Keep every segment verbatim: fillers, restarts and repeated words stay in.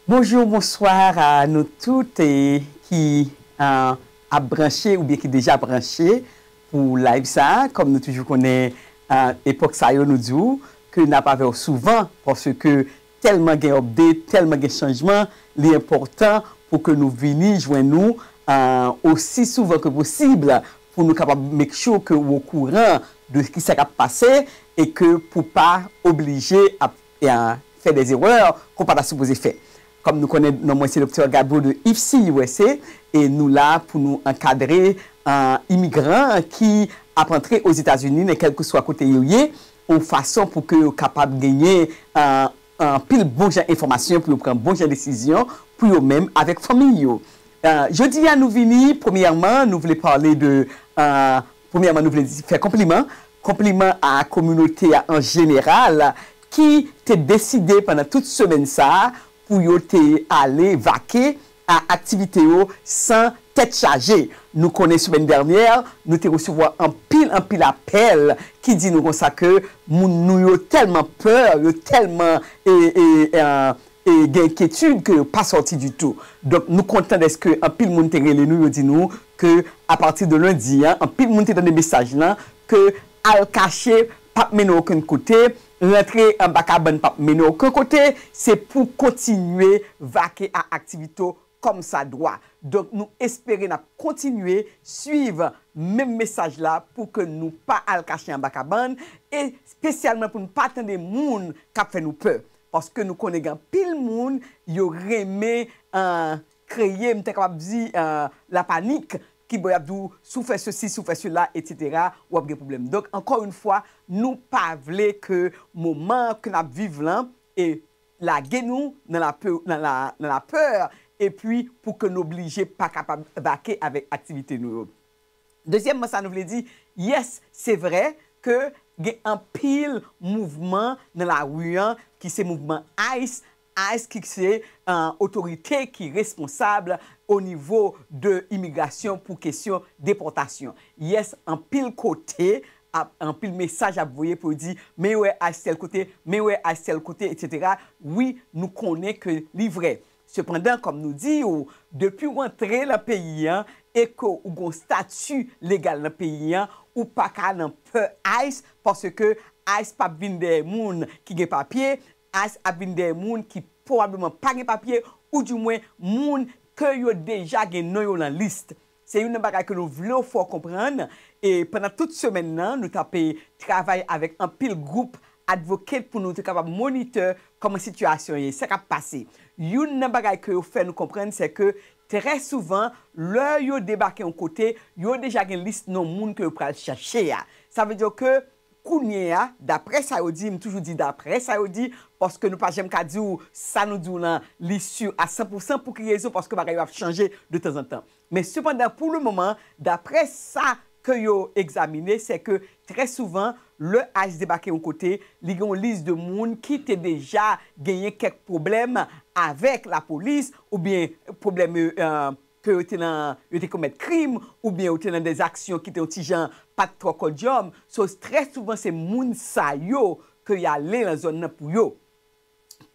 Bonjou, bonswa a nou tout e ki uh, ap branche oubyen ki deja branche pou live sa a. Kòm nou toujou konnen, uh, epòk sa yo nou di w ke n ap avè w souvan paske tèlman gen update, tèlman gen chanjman, li enpòtan pou ke nou vini jwenn nou uh, osi souvan ke posib pou nou kapab make sure ke w okouran de kisa k ap pase e ke pou pa oblije ap e, fè dè erè ke w pa ta sipoze fè. Kòm nou konnen, non mwen se Doktè Gabo de IFSI U S A e nou la pou nou ankadre uh, imigran ki ap antre Ozetazini nan kèlkeswa kote yo ye, yon fason pou ke yo kapab genyen uh, anpil bon jan enfòmasyon pou yo pran bon jan desizyon pou yo menm avèk fanmi yo. Uh, jodi a nou vini, premyèman, nou vle pale de, uh, premyèman, nou vle di, fè konpliman, konpliman a kominote a an jeneral ki te deside pandan tout semèn sa a pou yo te ale vake a aktivite yo san tèt chaje. Nou konnen semèn dènyè, nou te resevwa anpil, anpil apèl ki di nou konsa ke moun nou yo tèlman pè, yo tèlman e, e, e, e gen enkyetid ke yo pa sòti ditou. Donk, nou kontan dèske anpil moun te rele nou, yo di nou ke apati de lendi an, anpil moun te tande mesaj lan, ke al kache p ap mennen okenn kote, rantre anba kabann p ap mennen okenn kote, se pou kontinye vake a aktivite w kòm sa dwa. Donk, nou espere n ap kontinye swiv menm mesaj la pou ke nou pa al kache anba kabann, espesyalman pou n pa tande moun k ap fè nou pè. Paske nou konnen gen anpil moun, yo renmen uh, kreye, m te kapab di, uh, lapanik, ki bon, y ap di w, si w fè sesi, si w fè sela, etsetera, w ap gen pwoblèm. Donk, ankò yon fwa, nou pa vle ke moman ke n ap viv lan e lage nou nan lapè, nan la, nan lapè, epi pou ke n oblije pa kapab vake avèk aktivite nou yo. Dezyèmman, sa nou vle di, yes, se vrè ke gen anpil mouvman nan lari an ki se mouvman ICE, ICE ki se uh, otorite ki responsab o nivo de imigrasyon pou kesyon depòtasyon. Yes, anpil kote, ap, anpil mesaj ap voye pou yo di, men yo wè ICE tèl kote, men yo wè ICE tèl kote, etsetera. Wi, nou konnen ke li vrè. Sepandan, kòm nou di w, depi w antre nan peyi an e ke w gen yon stati legal nan peyi an, ou pa ka nan pè ICE, paske ICE p ap vin dèyè moun ki gen papye, ICE ap vin dèyè moun ki pwobableman pa gen papye, oudimwen moun ke yo deja gen non yo nan lis. Se youn nan bagay ke nou vle w fè w konprann. E pandan tout semèn nan, nou t ape travay avèk anpil gwoup advocate pou nou te kapab monitè kòman sitiyasyon ye, sa k ap pase. Youn nan bagay ke yo fè nou konprann, se ke trè souvan, lè yo debake yon kote, yo deja gen lis non moun ke yo pral chache a. Sa vle di ke kounye a, daprè sa yo di, m toujou di daprè sa yo di, paske nou pa janm ka di w sa nou di w lan, li si a san pou san, pou ki rezon, paske bagay yo ap chanje de tanzantan. Men sepandan, pou le moman, daprè sa ke yo egzamine, se ke trè souvan, lè ICE debake yon kote, li gen yon lis de moun ki te deja genyen kèk pwoblèm avèk lapolis, oubyen pwoblèm, euh, ke yo te nan, yo te komèt krim, oubyen yo te nan de aksyon ki te yon ti jan pa t twò kòdyòm. So, trè souvan, se moun sa yo ke y ale nan zòn nan pou yo.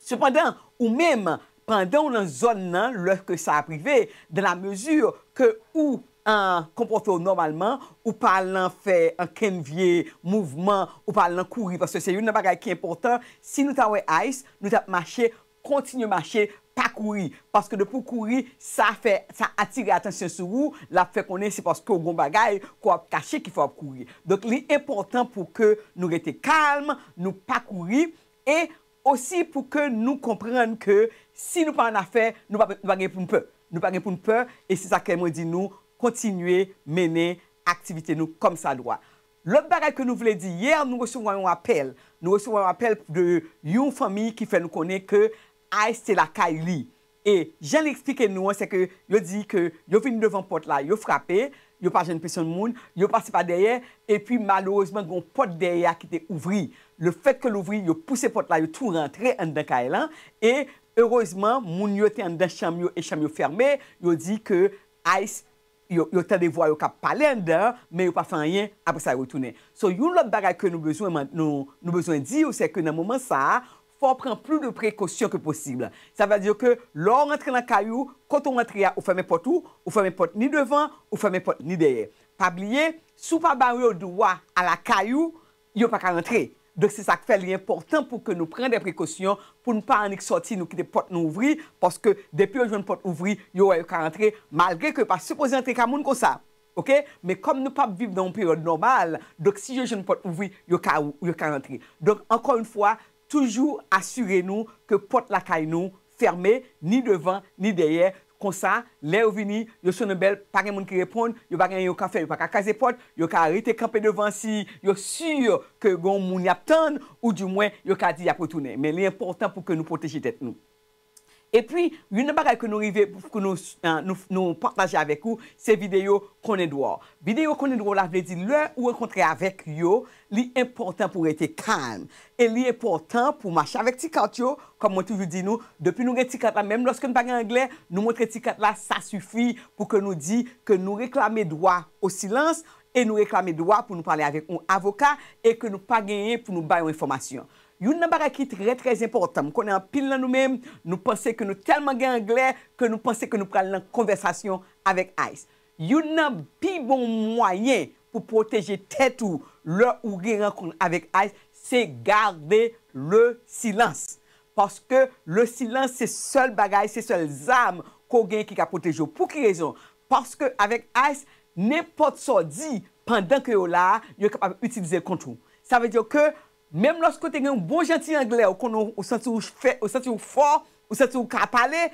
Sepandan, ou menm, pandan w nan zòn nan, lè ke sa ap rive, dans la mesure ke ou an konpòte w nòmalman, ou pa al nan fè ankenn vye mouvman, ou pa al nan kouri, paske se youn nan bagay ki enpòtan. Si nou ta wè ICE, nou t ap mache, kontinye mache, pa kouri. Paske depi w kouri, sa fè, sa atire atansyon sou ou, l ap fè konnen se paske w gen yon bagay ke w ap kache ki fè w ap kouri. Donk, li enpòtan pou ke nou rete kalm, nou pa kouri, e osi pou ke nou konprann ke si nou pa annafè, nou pa, nou pa gen pou n pè. Nou pa gen pou n pè, e se sa ke mwen di nou, kontinye mennen aktivite nou kòm sa dwa. Lòt bagay ke nou vle di, yè, nou resevwa yon apèl. Nou resevwa yon apèl de yon fanmi ki fè nou konnen ke ICE te lakay li. E jan li eksplike nou an, se ke yo di ke yo vin devan pòt la, yo frape, yo pa jwenn pèsonn moun, yo pase pa dèyè, epi malerezman, gen yon pòt dèyè a ki te ouvri. Lefètke l ouvri, yo pouse pòt la, yo tou rantre anndan kay lan, e erezman, moun yo te anndan chanm yo, e chanm yo fèmen, yo di ke ICE, yo, yo tande vwa yo k ap pale anndan an, men yo pa fè anyen, apre sa yo retounen. So, yon lòt bagay ke nou bezwen man-, nou, nou bezwen di yo, se ke nan moman sa a, fò w pran plis de prekosyon ke posib. Sa vle di ke lè w rantre nan kay ou, kote w rantre a, ou fèmen pòt ou, ou fèmen pòt ni devan, ou fèmen pòt ni dèyè. Pa bliye, si w pa ba yo dwa a lakay ou, yo pa ka rantre. Donk, se sa k fè li enpòtan pou ke nou pran de prekosyon, pou n pa annik sòti, nou kite pòt nou ouvri, paske depi yo jwenn pòt ouvri, yo wè yo ka rantre, malgre ke yo pa sipoze antre kay moun konsa. Oke? Men kòm nou p ap viv nan yon peryòd nòmal, donk, si yo jwenn pòt ouvri, yo ka, yo ka rantre. Donk, ankò yon fwa, toujou asire nou ke pòt lakay nou fèmen, ni devan, ni dèyè. Konsa, lè yo vini, yo sonnen bèl, pa gen moun ki reponn, yo pa gen anyen yo ka fè, yo pa ka kraze pòt, yo ka rete kanpe devan si yo si ke gen yon moun y ap tann, oudimwen yo ka di y ap retounen. Men li enpòtan pou ke nou pwoteje tèt nou. Epi, youn nan bagay ke nou rive, ke nou, eh, nou, nou pataje avèk ou, se videyo konnen dwa w. Videyo konnen dwa w la vle di lè ou rankontre avèk yo, li enpòtan pou w rete kalm. E li enpòtan pou w mache avèk ti kat yo, kòm mwen toujou di nou, depi nou gen ti kat la, menm lòske nou pa gen anglè, nou montre ti kat la, sa sifi pou ke nou di ke nou reklame dwa o silans e nou reklame dwa pou nou pale avèk yon avoka e ke nou pa genyen pou nou bay yon enfòmasyon. Youn nan bagay ki trè, trè enpòtan, m konnen anpil nan nou menm, nou panse ke nou tèlman gen anglè ke nou panse ke nou pral nan konvèsasyon avèk ICE. Youn nan pi bon mwayen pou pwoteje tèt ou lè ou gen rankont avèk ICE, se gade le silans. Paske le silans se sèl bagay, se sèl zam ke w gen ki ka pwoteje w. Pou ki rezon? Paske avèk ICE, nenpòt sa w di pandan ke yo la a, yo kapab itilize l kont ou. Sa vle di ke menm lòske w te gen yon bon jan ti anglè, ou konnen w santi w fè, ou santi w fò, ou santi w ka pale,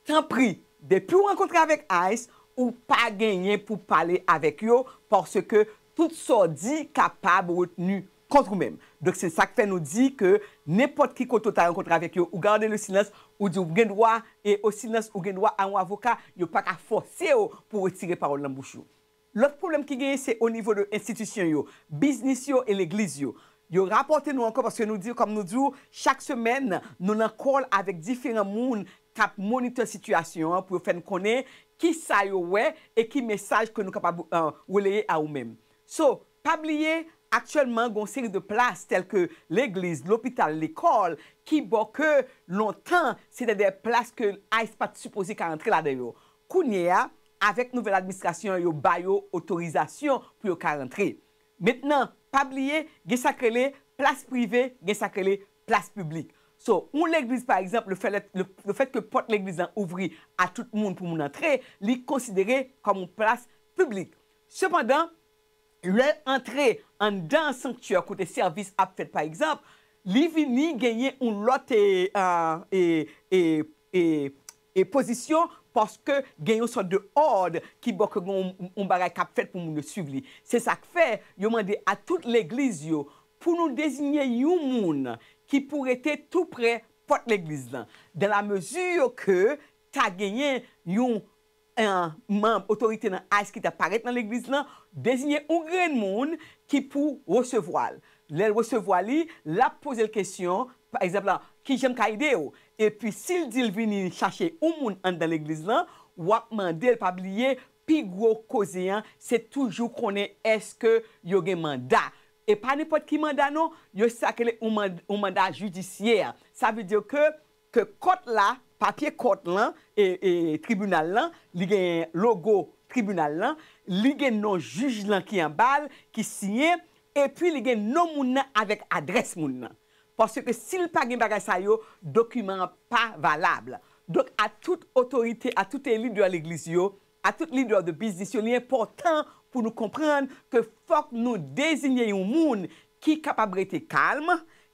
tanpri, depi w rankontre avèk ICE, ou pa genyen pou pale avèk yo, paske tout sa w di kapab retni kont ou menm. Donk, se sa k fè nou di ke nenpòt ki kote w ta rankontre avèk yo, ou gade le silans, ou di w gen dwa, e o silans, ou gen dwa a yon avoka, yo pa ka fòse w pou w retire pawòl nan bouch ou. Lòt pwoblèm ki genyen, se o nivo de enstitisyon yo, biznis yo e legliz yo. Yo rapòte nou ankò paske nou di, kòm nou di w, chak semèn, nou nan call avèk diferan moun k ap monitè sitiyasyon an pou yo fè n konnen ki sa yo wè e ki mesaj ke nou kapab, eh, releye a ou menm. So, pa bliye, aktyèlman, gen yon seri de plas tèl ke legliz, lopital, lekòl, ki bò ke lontan, se te de plas ke ICE pa t sipoze ka rantre ladan yo. Kounye a, avèk nouvèl administrasyon an, yo ba yo otorizasyon pou yo ka rantre. Mentnan, pa bliye, gen sa k rele plas prive, gen sa k rele plas piblik. So, yon legliz, pa egzanp, le fè, le, le fèt ke pòt legliz lan ouvri a tout moun pou moun antre, li konsidere kòm yon plas piblik. Sepandan, lè antre anndan sanktyè kote sèvis ap fèt, pa egzanp, li vini genyen yon lòt, e, e, e, e, e, e pozisyon, paske gen yon sòt de òd ki bò ke gen yon, yon bagay k ap fèt pou moun yo swiv li. Se sa k fè yo mande a tout legliz yo pou nou deziye yon moun ki pou rete tou prè pòt legliz lan. Dan la mezi ke ta genyen yon, eh, manm otorite nan ICE ki ta parèt nan legliz lan, deziye yon grenn moun ki pou resevwa l. Lè l resevwa li, l ap poze l kesyon, pa egzanp la, "Kijan m ka ede w?" Epi si l di l vini chache yon moun anndan legliz lan, w ap mande l, pa bliye, pi gwo koze an, se toujou konnen èske yo gen manda. E pa nenpòt ki manda non, yo sa k rele yon man-, yon manda jidisyè. Sa vle di ke, ke kòt la, papye kòt lan, e, e tribinal lan, li gen logo tribinal lan, li gen non jij lan ki anba l, ki siyen, epi li gen non moun nan avèk adrès moun nan. Paske si l pa gen bagay sa yo, dokiman an pa valab. Donk, a tout otorite, a tout lidè legliz yo, a tout lidè de biznis yo, li enpòtan pou nou konprann ke fòk nou deziye yon moun ki kapab rete kalm,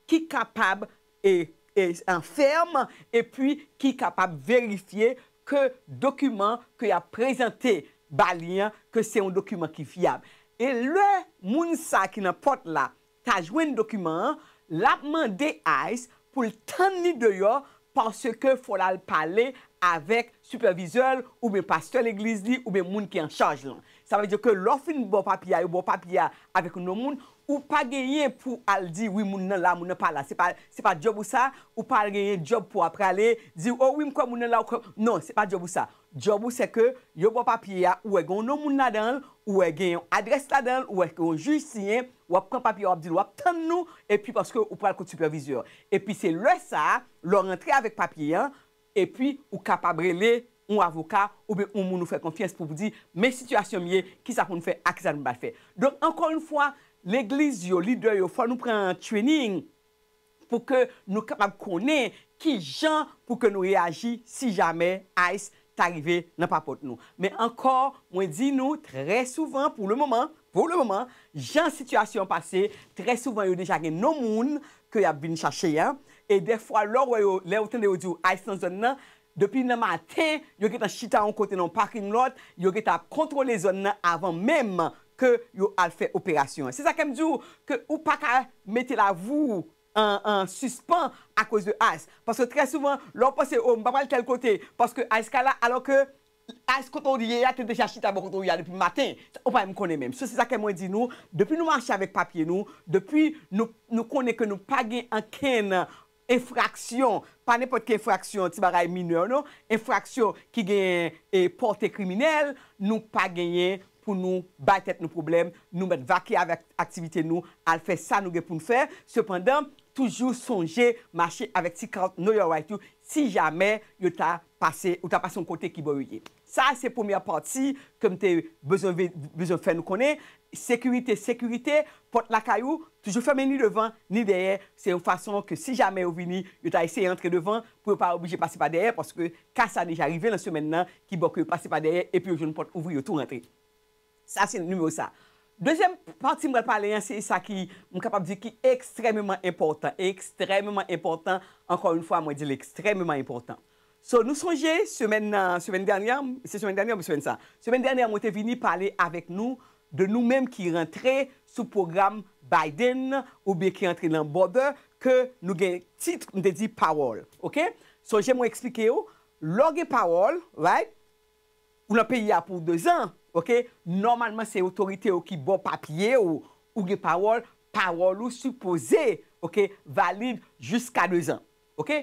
ki kapab, e, e, an fèm, epi ki kapab verifye ke dokiman ke y ap prezante ba li an, ke se yon dokiman ki fyab. E lè moun sa ki nan pòt la ta jwenn dokiman an, l ap mande ICE pou l tann li deyò, paske fò l al pale avèk sipèvizè l oubyen pastè legliz li oubyen moun ki an chaj lan. Sa vle di ke lè w fin ba w papye a, yo ba w papye a avèk non moun, Ou pa genyen pou al di, wi, moun nan la, moun nan pa la. Se pa, se pa djòb ou sa, ou pa genyen djòb pou ap prale, di, o wi, m kwè moun nan la, ou kwè, non, se pa djòb ou sa. Djòb ou se ke yo ba w papye a, ou wè gen yon non moun ladan l, ou wè gen yon adrès ladan l, ou wè gen yon jij siyen, w ap pran papye a, w ap di l, w ap tann nou, epi paske ou pral kot sipèvizè. Epi se lè sa a, lè w rantre avèk papye a, epi ou kapab rele yon avoka oubyen yon moun ou fè konfyans pou w di, men sitiyasyon m ye, kisa pou n fè, a kisa nou pral fè. Donk, ankò yon fwa, legliz yo, lidè yo, fò nou pran training pou ke nou kapab konnen ki jan pou ke nou reyaji si jamè ICE ta rive nan papòt nou. Men ankò, mwen di nou trè souvan, pou le moman, pou le moman, jan sitiyasyon an pase, trè souvan yo deja gen non moun ke y ap vin chache a. E dèfwa, lè w wè yo, lè w tande yo di w ICE nan zòn nan, depi nan maten, yo gentan chita yon kote nan yon parking lot, yo gentan ap kontwole zòn nan avan menm ke yo al fè operasyon an. Se sa ke m di w, ke ou pa ka mete lavi w an, an sispan akoz de ICE. Paske trè souvan, lè w panse, o, m pa pral tèl kote, paske ICE ka la, alò ke ICE kote w ye a te deja chita bò kote w ye a depi maten. Ou pa menm konnen menm. So, se sa ke mwen di nou, depi nou mache avèk papye nou, depi nou, nou konnen ke nou pa gen ankenn enfraksyon, pa nenpòt ki enfraksyon, ti bagay minè, non, enfraksyon ki gen, e, pòte kriminèl, nou pa genyen pou nou bay tèt nou pwoblèm, nou mèt vake avèk aktivite nou, al fè sa nou gen pou n fè. Sepandan, toujou sonje mache avèk ti kat Know Your Right ou, si jamè yo ta pase, ou ta pase yon kote ki bò yo ye. Sa a se premyè pati ke m te bezwen, bezwen fè nou konnen. Sekirite, sekirite, pòt lakay ou, toujou fèmen ni devan, ni dèyè. Se yon fason ke si jamè yo vini, yo ta eseye antre devan pou yo pa oblije pase pa dèyè, paske ka sa deja rive nan semèn nan, ki bò ke yo pase pa dèyè epi yo jwenn pòt ouvri, yo tou rantre. Sa se nimewo sa. Dezyèm pati m pral pale an, se sa ki, m kapab di ki ekstrèmeman enpòtan, ekstrèmeman enpòtan, ankò yon fwa, mwen di l ekstrèmeman enpòtan. So, nou sonje, semèn nan, semèn dènyè, se semèn dènyè oubyen semèn sa? Semèn dènyè, mwen te vini pale avèk nou de nou menm ki rantre sou pwogram Biden oubyen ki rantre nan border, ke nou gen tit, m te di parole, oke? Sonje mwen eksplike w, lè w gen parole, right? Ou nan peyi a pou dezan, oke? Nòmalman, se otorite yo ki ba w papye w, ou gen parole, parole ou sipoze, oke, valid jiska dezan, oke?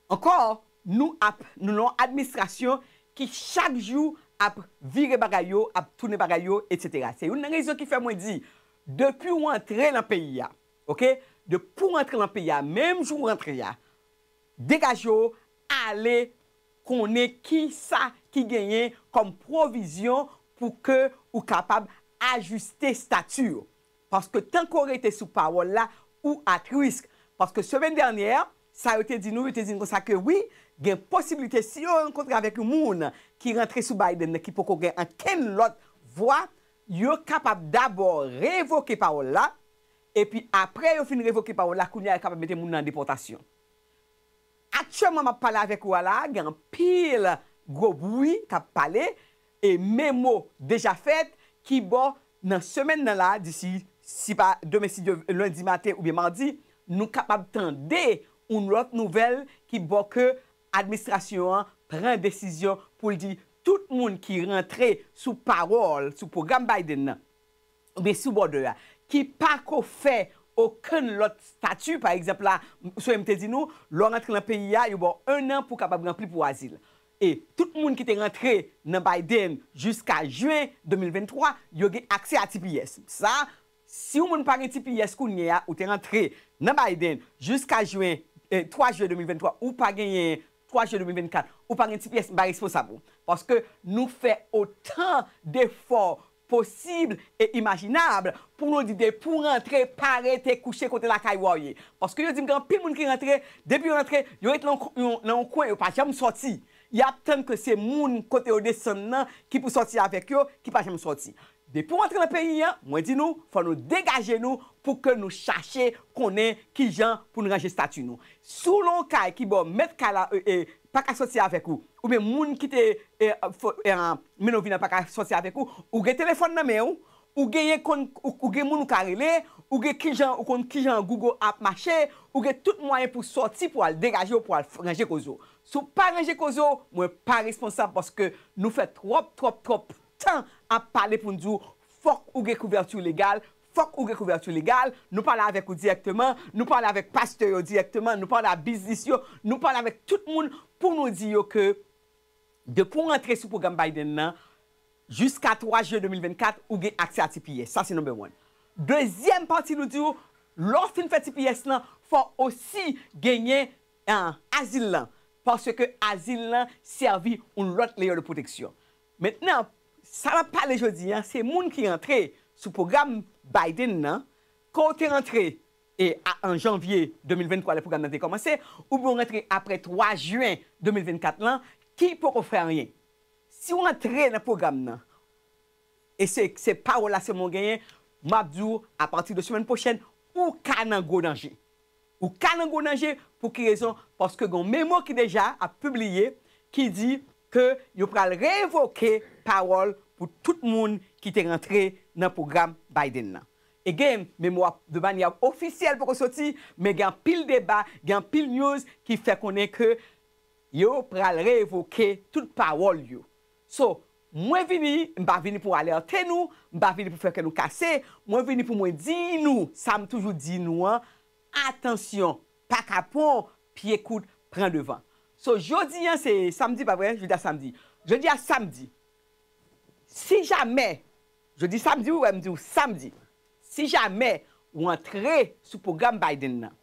Ankò, nou ap, nou nan yon administrasyon ki chak jou ap vire bagay yo, ap tounen bagay yo, etsetera. Se youn nan rezon ki fè mwen di, depi w antre nan peyi a, oke? Depi w antre nan peyi a, menm jou w antre a, degaje w, ale konnen kisa ki genyen kòm pwovizyon pou ke ou kapab ajiste stati w. Paske tanke w rete sou pawòl la, ou at risk. Paske semèn dènyè, sa yo te di nou, yo te di n konsa ke wi, gen posiblite si yo rankontre avèk yon moun ki rantre sou Biden nan ki poko gen ankenn lòt vwa, yo kapab dabò revoke pawòl la, epi apre yo fin revoke pawòl la, kounye a yo kapab mete moun nan an depòtasyon. Aktyèlman, m ap pale avèk ou a la, gen anpil gwo bri k ap pale, e memo deja fèt, ki bò nan semèn nan la, disi, si pa demen, si Dye, lendi maten oubyen madi, nou kapab tande yon lòt nouvèl ki bò ke administrasyon an pran desizyon pou l di tout moun ki rantre sou pawòl, sou pwogram Biden nan, oubyen sou border a, ki pa ko fè okenn lòt stati, pa egzanp la, m, sonje m te di nou, lè w rantre nan peyi a, yo ba w en an pou w kapab ranpli pou azil. E tout moun ki te rantre nan Biden jiska jen de mil venntwa, yo gen aksè a T P S. Sa, si yon moun pa gen T P S kounye a, ou te rantre nan Biden jiska jen, eh, twa jen de mil venntwa, ou pa genyen twa jen de mil vennkat, ou pa gen T P S, m pa responsab ou. Paske nou fè otan defò posib e imajinab pou nou di depi w rantre, pa rete kouche kote lakay ou a w ye. Paske yo di m gen anpil moun ki rantre, depi yo rantre, yo rete nan yon, nan yon kwen, yo pa janm sòti. Y ap tann ke se moun kote yo desann nan ki pou sòti avèk yo, ki pa janm sòti. Depi w antre nan peyi a, mwen di nou, fò nou degaje nou pou ke nou chache konnen kijan pou nou ranje stati nou. Si w nan yon kay ki ba w mèt kay la, e, e, pa ka sòti avèk ou, oubyen moun ki te, e, fò, e, mennen w vin nan pa ka sòti avèk ou, ou gen telefòn nan men w, ou genyen konn, ou, ou gen moun ou ka rele, ou gen kijan, ou konn kijan Google ap mache, ou gen tout mwayen pou sòti, pou al degaje w, pou al f-, ranje koze w. Si w pa ranje koze w, mwen pa responsab paske nou fè twòp, twòp, twòp tan ap pale pou n di w fòk ou gen kouvèti legal, fòk ou gen kouvèti legal, nou pale avèk ou dirèkteman, nou pale avèk pastè yo dirèkteman, nou pale a biznis yo, nou pale avèk tout moun pou nou di yo ke depi w rantre sou pwogram Biden nan, jiska twa jen de mil vennkat, ou gen aksè a T P S. Sa se number one. Dezyèm pati, nou di w, lè w fin fè T P S lan, fò w osi genyen, ah, azil lan. Paske azil lan sèvi yon lòt layer de pwoteksyon. Mentnan, sa n ap pale jodi a, se moun ki rantre sou pwogram Biden nan, ke w te rantre e a, an janvye de mil venntwa, lè pwogram nan te kòmanse, oubyen w rantre apre twa jen de mil vennkat lan, ki poko fè anyen. Si w rantre nan pwogram nan, e se, se pawòl la sèlman w genyen, m ap di w, apati de semèn pwochèn, ou ka nan gwo danje. Ou ka nan gwo danje, pou ki rezon? Paske gen yon memo ki deja ap pibliye, ki di ke yo pral revoke pawòl pou tout moun ki te rantre nan pwogram Biden nan. Again, memo a de manyè ofisyèl poko soti, men gen anpil deba, gen anpil news ki fè konnen ke yo pral revoke tout pawòl yo. So, mwen vini, m pa vini pou alète nou, m pa vini pou fè kè nou kase, mwen vini pou mwen di nou, sa m toujou di nou an, atansyon, pa kapon, pye kout, pran devan. So, jodi an, se samdi, pa vre? Jodi a samdi. Jodi a samdi. Si jamè, jodi samdi, wi, wè, m di w samdi. Si jamè ou antre sou pwogram Biden nan,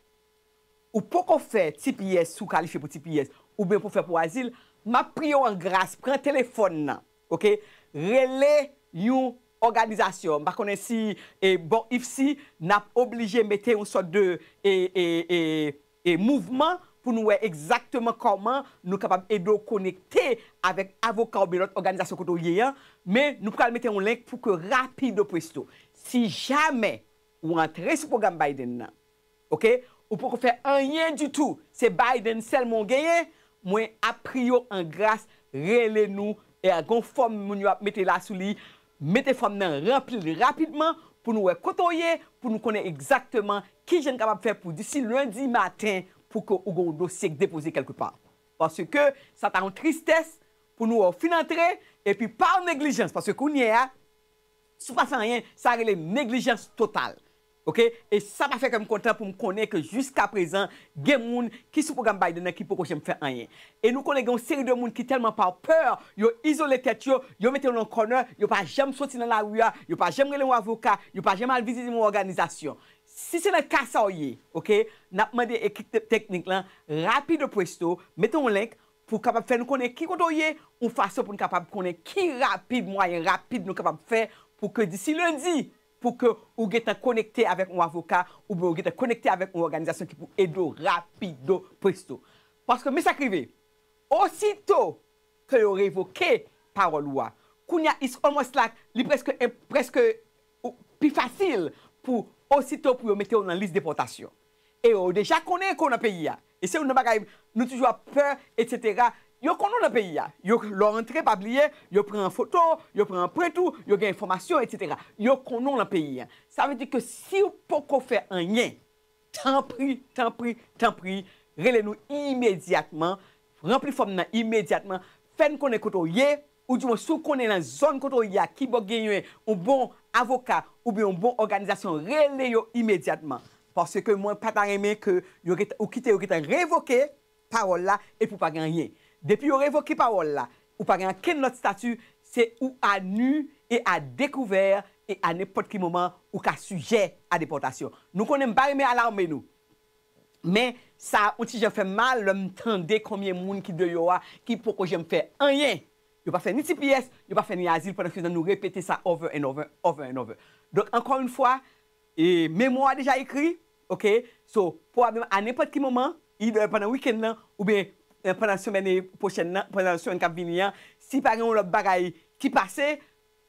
ou poko fè T P S, si w kalifye pou T P S, oubyen pou fè pou azil, m ap priye w an gras, pran telefòn nan, oke? Rele yon òganizasyon. M pa konnen si, e, bò ifsi, n ap oblije mete yon sòt de, e, e, e, e, mouvman pou nou wè egzakteman kòman nou kapab ede w konekte avèk avoka oubyen lòt òganizasyon kote w ye an, men nou pral mete yon link pou ke rapido presto. Si jamè ou antre sou pwogram Biden nan, oke, ou poko fè anyen ditou, se Biden sèlman w genyen, mwen ap priye w an gras, rele nou, e gen yon fòm moun yo ap mete la sou li, mete fòm nan, ranpli l rapidman pou nou wè kote w ye, pou nou konnen egzakteman kijan n kapab fè pou disi lendi maten pou ke ou gen yon dosye k depoze kèlkepa. Paske sa ta yon tristès pou nou wè w fin antre, epi pa neglijans, paske kounye a, si w pa fè anyen, sa rele neglijans total. Oke? E sa pa fè kè m kontan pou m konnen ke jiska prezan, gen moun ki sou pwogram Biden nan ki poko janm fè anyen. E nou konnen gen yon seri de moun ki tèlman pa pè, yo izole tèt yo, yo mete yo nan kònè, yo pa janm soti nan lari a, yo pa janm rele yon avoka, yo pa janm al vizite yon òganizasyon. Si se nan ka sa w ye, oke, n ap mande ekip te-, teknik lan, rapido presto, mete yon link pou kapab fè nou konnen ki kote w ye, yon fason pou n kapab konnen ki rapid, mwayen rapid nou kapab fè pou ke disi lendi, pou ke ou gentan konekte avèk yon avoka, oubyen ou gentan konekte avèk yon òganizasyon ki pou ede w rapido presto. Paske men sa k rive, osito ke yo revoke pawòl ou a, kounye a, it's almost like, li prèske, prèske, ou, pi fasil pou osito pou yo mete w nan lis depòtasyon. E yo deja konnen ke w nan peyi a. E se youn nan bagay nou toujou ap pè, etsetera. Yo konnen w nan peyi a. Yo, lè w antre, pa bliye, yo pran foto, yo pran anprent ou, yo gen enfòmasyon, etsetera. Yo konnen w nan peyi a. Sa vle di ke si w poko fè anyen, tanpri, tanpri, tanpri, rele nou imedyatman, ranpli fòm nan imedyatman, fè n konnen kote w ye, oudimwen si w konnen nan zòn kote w ye a, ki bò genyen yon bon avoka oubyen yon bon òganizasyon, rele yo imedyatman. Paske mwen pa ta renmen ke yo gentan, ou kite yo gentan revoke pawòl la epi w pa gen anyen. Depi yo revoke pawòl la, ou pa gen okenn lòt stati, se ou a nu e a dekouvè e a nenpòt ki moman ou ka sijè a depòtasyon. Nou konnen m pa renmen alarme nou. Men sa yon ti jan fè m mal lè m tande konbyen moun ki deyò a ki poko janm fè anyen. Yo pa fè ni T P S, yo pa fè ni azil, pandan ke nou repete sa over and over, over and over. Donk, ankò yon fwa, e, memwa a deja ekri, oke? So, pwobableman a nenpòt ki moman, either pandan wikenn nan, oubyen, e, pandan semèn, e, pwochèn nan, pandan semèn k ap vini an, si pa gen yon lòt bagay ki pase,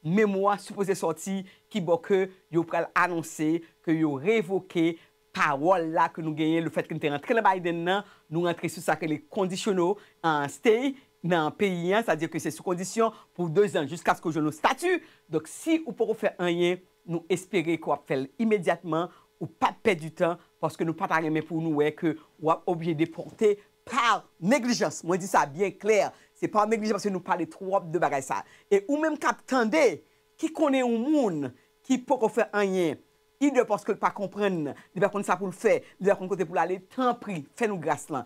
memwa a sipoze sòti ki bò ke yo pral anonse ke yo revoke pawòl la ke nou genyen, lefètke nou te rantre nan Biden nan, nou rantre sou sa ke le conditional, uh, stay nan peyi an, sa di ke se sou kondisyon pou dezan jiskaske w jwenn yon stati. Donk, si ou poko fè anyen, nou espere ke w ap fè l imedyatman, ou p ap pèdi tan, paske nou pa ta renmen pou nou wè ke w ap oblije depòte pa neglijans. Mwen di sa byen klè, se pa neglijans paske nou pale twòp de bagay sa. E ou menm k ap tande, ki konnen yon moun ki poko fè anyen, idè paske l pa konprann, li pa konn sa pou l fè, li pa konn kote pou l ale, tanpri, fè nou gras lan.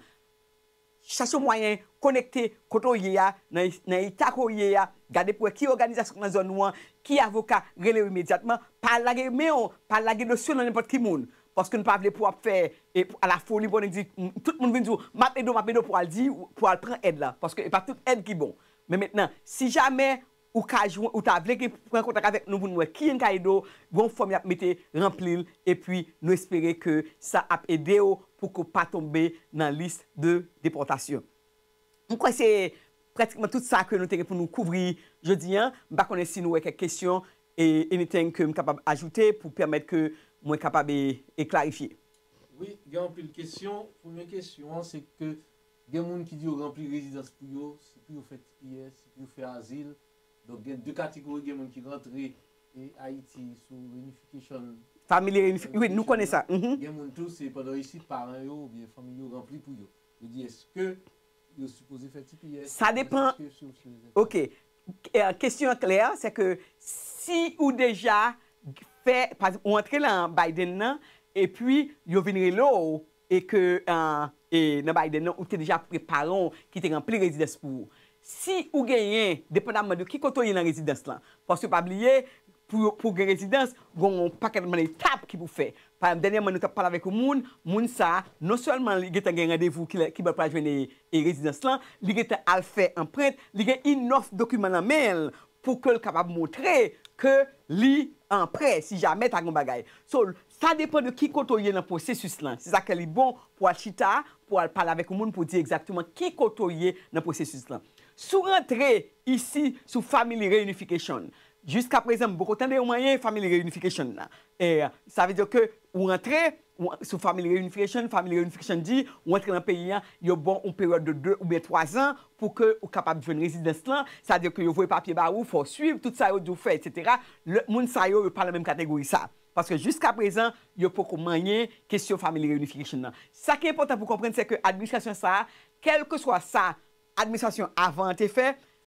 Chache yon mwayen konekte kote w ye a, nan, nan eta ke w ye a, gade pou wè ki òganizasyon ki nan zòn ou an, ki avoka, rele yo imedyatman, pa lage men w, pa lage dosye w nan nenpòt ki moun. Paske n pa vle pou w ap fè e, pou- alafoli, pou nèg di, m- tout moun vin di w, m ap ede w, m ap ede w pou w al di, pou w al pran èd la. Paske e pa tout èd ki bon. Men mentnan, si jamè ou ka jwenn, ou ta vle gen pran kontak avèk nou pou n wè kijan n ka ede w, gon fòm y ap mete, ranpli l, epi nou espere ke sa ap ede w pou ke w pa tonbe nan lis de depòtasyon. M kwè se pratikman tout sa ke nou te gen pou nou kouvri jodi a. M pa konnen si nou wè kèk kesyon e anything ke m kapab ajoute pou pèmèt ke mwen kapab e, e klarifye. Wi, gen anpil kesyon. Premye kesyon an, se ke gen moun ki di yo ranpli rezidans pou yo, si pou yo fè T P S, si pou yo fè azil. Donk, gen de kategori, gen moun ki rantre e Ayiti sou reunification. Family reunification, wi, nou konnen sa. Mhm. Gen moun tou, se pandan yo isit, paran yo oubyen fanmi yo ranpli pou yo. Yo di, èske yo sipoze fè T P S? Sa depann. Èske sou- sou- Ok. Eh, kesyon an klè, se ke si ou deja fè, pa egzanp, ou antre nan Biden nan, epi yo vin rele w, e ke eh, e nan Biden nan, ou te deja prepare w, ki te ranpli rezidans pou ou. Si ou genyen, depandamman de ki kote w ye nan rezidans lan, paske pa bliye, pou, pou gen rezidans, gen yon pakèt bann etap ki pou fè. Pa egzanp, dènyèman, nou t ap pale avèk yon moun, moun sa, non sèlman li gentan gen randevou ki, lè- ki bò l pral jwenn e, e rezidans lan, li gentan al fè anprent, li gen inòf dokiman nan men l pou ke l kapab montre ke li an prè, si jamè ta gen yon bagay. So, sa depann de ki kote w ye nan pwosesis lan. Se sa ke li bon pou al chita, pou al pale avèk yon moun pou di egzakteman ki kote w ye nan pwosesis lan. Si w rantre isi sou Family Reunification, jiska prezan, m poko tande yon manyen Family Reunification nan. E, sa vle di ke ou rantre ou- sou Family Reunification, Family Reunification di, ou antre nan peyi an, yo ba w yon peryòd de de oubyen twa zan pou ke ou kapab jwenn rezidans lan, sa vle di ke yo voye papye ba ou, fò w swiv, tout sa yo di w fè, etsetera. Lè, moun sa yo, yo pa nan menm kategori sa. Paske jiska prezan, yo poko manyen kesyon Family Reunification nan. Sa ki enpòtan pou konprann, se ke administrasyon sa a, kèlkeswa sa administrasyon avan an te fè,